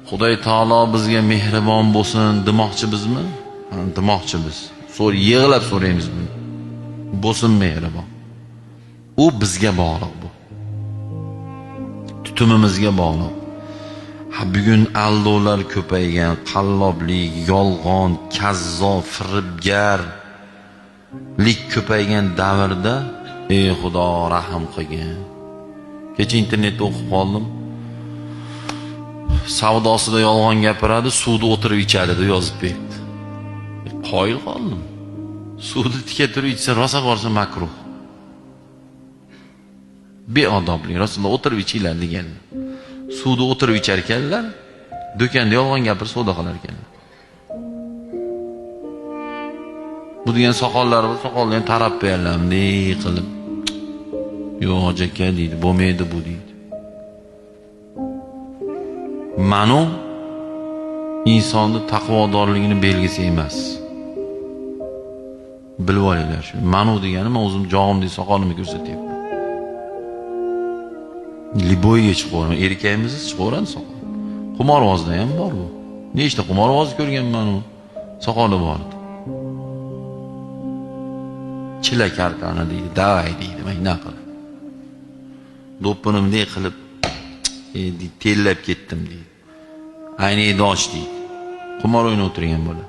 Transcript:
Xudoy taolo bizga mehribon bo'lsin demoqchi bizmi? Demoqchi biz. Yig'lab so'raymiz buni. Bo'lsin mehribon. U bizga bog'liq bu. Tutumimizga bog'liq. Ha, bugun aldovlar ko'paygan, qalloblik, yolg'on, kazzob, firibgarlik ko'paygan davrda ey Xudo rahm qilgin. Kecha internetda o'qib qoldim. Savdosida yolg'on gapiradi, suvda o'tirib ichadi deb yozib berdi. Qoyil qoldim. Suvni tika turib ichsa rosa borsa makruh. Beodoblik, Rasululloh o'tirib ichinglar deganlar. Suvda o'tirib ichar ekanlar, do'konda yolg'on gapirib savdo qilar ekanlar. Bu degan soqollari bor, soqolni ham tarab qo'yarlar, bunday qilib. Yo'q hoji aka deydi, bo'lmaydi bu deydi. Manu insonni taqvodorligini belgisi emas. Bilib olinglar shu. Manu degani men o'zim jog'imdek soqolimni ko'rsatyapman. Liboyga chiqaveraman, erkakmisiz chiqaveradi soqol. Qimorvozda ham bor bu. Nechta qimorvoz ko'rganman u soqoli bor. Chila kartani deydi, davay deydi, mana qilib. Do'ppini bunday qilib tellab ketdim deydi. Aynakni och deydi. Qimor o'ynab o'tirgan bola.